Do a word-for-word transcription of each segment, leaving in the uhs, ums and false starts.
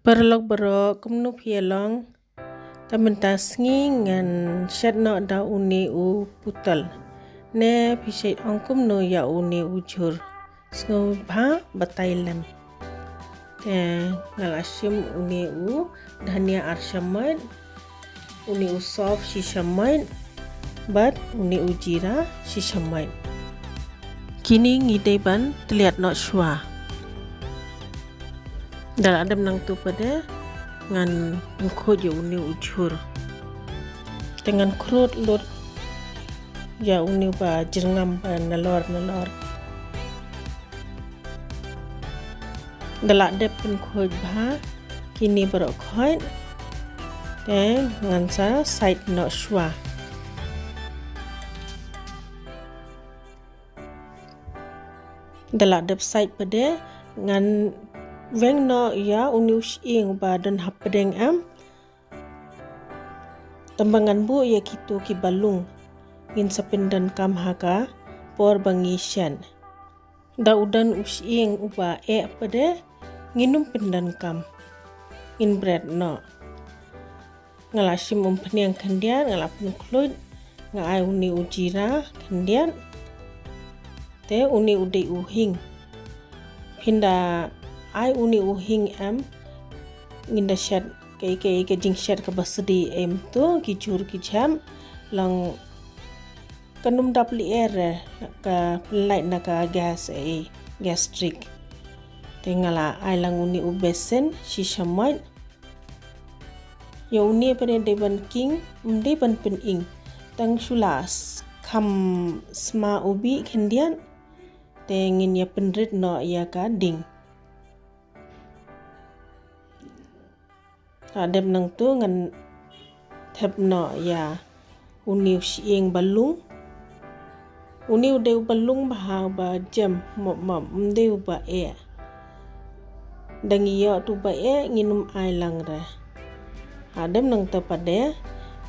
Paralok baroh, kumno phi ïa long? Te mynta sngi ngan shet noh da une u putol. Ne phi shet ong kumno ïa une u jhur? Sngewbha batai lem. Te nga la shim une u dhania ar shamoit, une u sof shi shamoit, bad une u jira shi shamoit. Kine ngi dei ban tylliat noh shuwa. Da la dep nangtu pat de ngan pynkhuid ïa une u jhur. Te ngan khrud lut ïa une ba jyrngam ba nalor nalor. Da la dep pynkhuid bha kine baroh khoit, te ngan sa sait noh shuwa. Da la dep sait pat de ngan weng noh ïa une u shyieng ba don hapdeng em. Tangba ngan buh ïa kitu kiba lung. Ngin sa pyndonkam ha ka por ba ngi shet. Da u don u shyieng uba eh pat de ngin ym pyndonkam. Ngin bret noh. Nga la shim umphniang khyndiat, nga la pynkhuid, nga ai une u jira khyndiat. Te une u dei u hing. Phin da ai une u hing em, ngin da shet kaei kaei ka jingshet kaba sdie em, tu ki jhur ki jhep, long kan ym dap lyer, eh, ka pynlait na ka gas, eh, gastric. Te nga la ai lang une u besan shi shamoit. Ïa une pat de dei ban king, ym dei ban pyning. Tang shu la s-, kham sma u bih khyndiat. Te ngin ïa pynrit noh ïa ka ding. Da la dep nangtu ngan thep noh ïa une u shyieng ba lung. Une u dei uba lung bha, uba jem mop mop, ym dei uba eh. Da ngi ïoh tu ba eh ngin ym ai lang re. Da la dep nangta pat de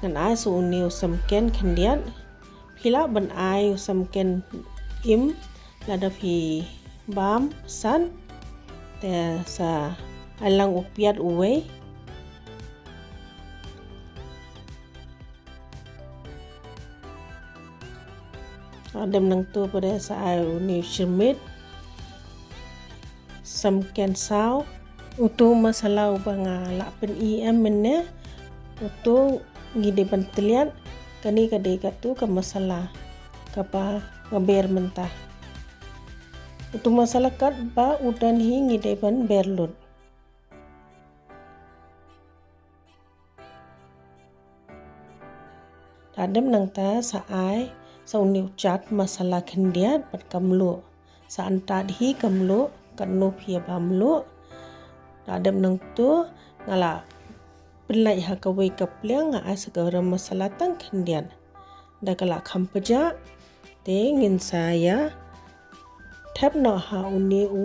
ngan ai sa une u samken khyndiat. Phi lah ban ai u samken im lada phi bam san. Te sa ai lang u piat uwei. Da la dep nangtu pat de sa ai une u shyrmit. Samken saw. Utu masala uba nga la pyni em mynne. Utu ngi dei ban tylliat. Kane ka dei katu ka masala kaba nga ber mynta. Utu masala katba u don hi ngi dei ban ber lut. Da la dep nangta sa ai sa une u chat masala khyndiat bad ka mluh. Sa antad hi ka mluh, katno phi ïa bam mluh. Da la dep nangtu nga la pynlait ha kawei ka pliang, nga ai sa garam masala tang khyndiat. Da ka la kham pjah te ngin sa ïa thep noh ha une u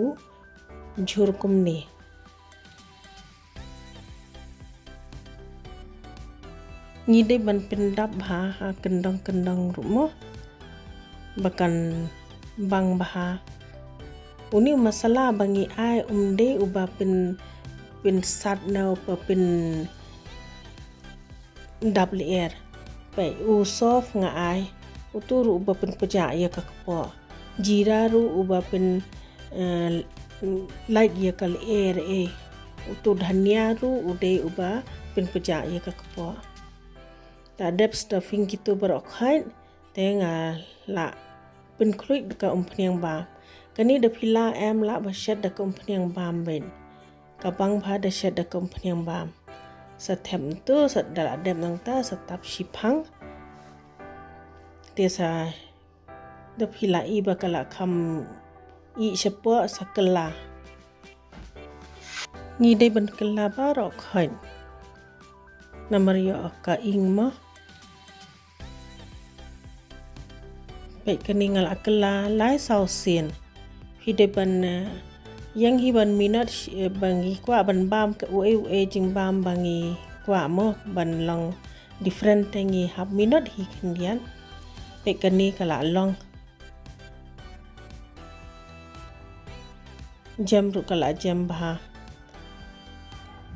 jhur kumne. Ngi dei ban pyndap bha ha kyndong kyndong ruh mo, ba kan bang bha. Une u masala ba ngi ai um dei uba pyn, pynsat ne uba pyndap lyer. Peit u sof nga ai, utu ruh uba pynpjah ïa ka kpoh. Jira ruh uba pyn, eh, lait ïa ka lyer, eh. Utu dhania ruh u dei uba pynpjah ïa ka kpoh. Da la dep stuffing kitu baroh khoit, te nga la pynkhluit da ka umphniang bam. Kane da phi lah em lah ba shet da ka umphniang bam beit. Ka bang bha da shet da ka umphniang bam. Sa thep ntu, sa da la dep nangta sa tap shiphang. Te sa da phi lah i ba ka la kham ih shapoh sa kylla. Ngi dei ban kylla baroh khoit. Namar ïoh ka ing mo. Peit kane nga la kylla lai saw sien. Phi dei ban, eh, ïeng hi ban minot, eh, ba ngi kwah ban bam ka uei uei jingbam ba ngi kwah mo ban long different te ngi hap minot hi khyndiat. Peit kane ka la long. Jem ruh ka la jem bha.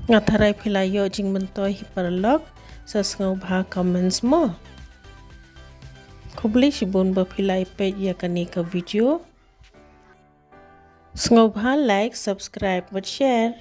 Nga tharai phi la ïoh jingmyntoi hi paralok, sa sngewbha comments mo. Khublei shibun ba phi la ïa peit ïa kane ka video. Sngewbha like, subscribe bad share.